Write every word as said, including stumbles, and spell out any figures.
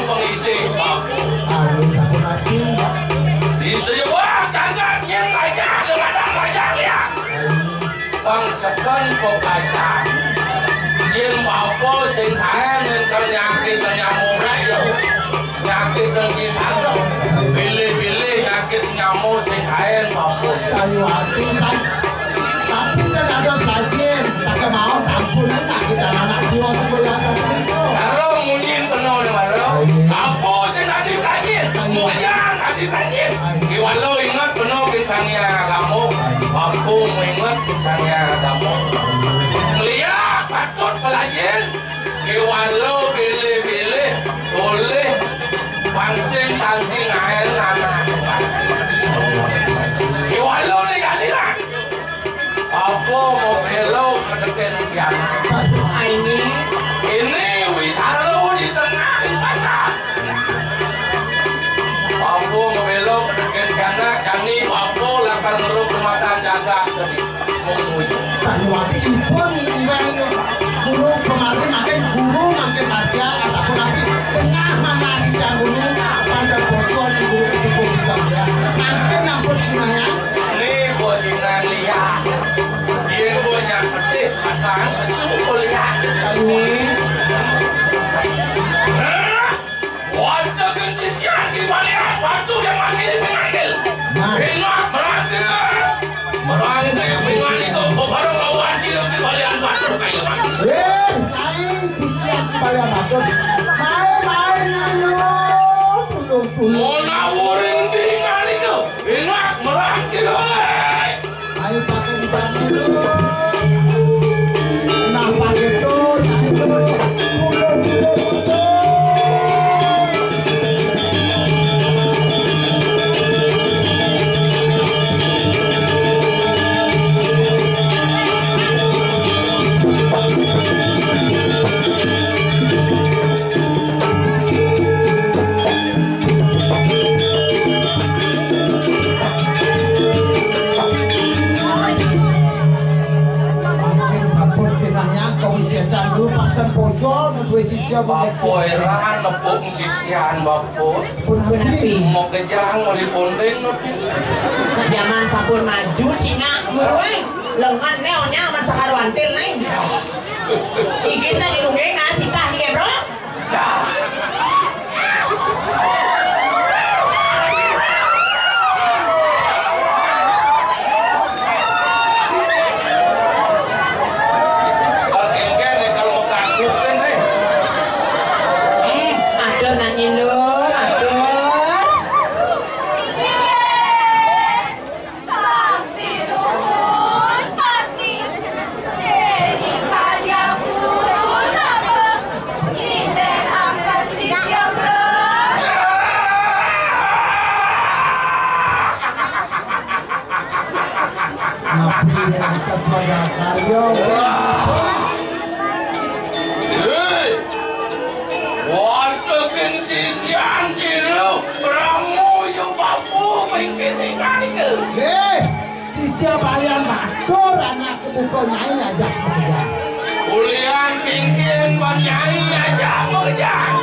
Pengidih, Pak. Aduh, sakit hati. Di sebuah jagat yang raja dengan raja liya. Bang seken pekacan. Yen bapa sing kaen nyentel nyakit nyamuk raja. Nyakit dengki sanget. Bilih-bilih nyakit nyamuk sing kaen bapa. Ayo, hati, Pak. Tapi kan ada kajian, tak mau sampun, tak kita anak tua sebelah sana. Kalau munyin penuh ni, Maro. Ayo. Apa sing tadi kajian? Ayo. Mujang tadi kajian. Ayo. Iwalo ingat penuh kisahnya kamu. Ayo. Aku mau ingat kisahnya kamu. Lihat, patut pelajin. Iwalo pilih-pilih, boleh pancing tanding air anak. Iwalo ni kali lah. Apa mau belok ke depan pian? Ini. Ini witaru di tengah pasar. Apa mau belok ke depan pian? Kami apa lakar ngeruk rumah tangga tadi. Sanwati impun ingkang guru kemari makin guru makin margia, asapun lagi tengah manah ingkang guru pada bocor di guru sepuh bisa ya. Makin ampun sinaya. Ini bocah liya. Dia punya pedih pasang kesu kuliah. Amin. Wonten sisian di balian batu yang masih dipanggil. Nah. Enak merangkil. Merangkil pingan itu bebareng lawan ciluk di balian batu kayu mati. Eh, aing sisian di balian batu. Main-main anu. Tulung-tulung. Monawuring pingan itu. Enak merangkil. Ayo pakai dibantu. Nah, pakai tuh. Mungkin sampun jenengan kawisésan dulu, Pak, ten pojol, duwe sisya. Bapak Eran nepuk sisian, Bapak. Pun napi? Mau kejang, mau dipondeng, napi? Zaman sampun maju, Cina, guru, eh. Lengan né onya aman sakaruantil, né. Igis na judungé, nah, sipah, nggih, Bro. Atur nang nyilu, atur. Sang Sinuhun Pati, Déwi Kaliang Purun Abang, Inden Angkat Sisya Bro. Napi lantas pada karya. Hei! Wonten sisian ciru ramu yu papu bikin ikan iku. Hei! Sisya balian matur anak kebuka nyai ajak makan. Ulian kingkin ban nyai ajak makan.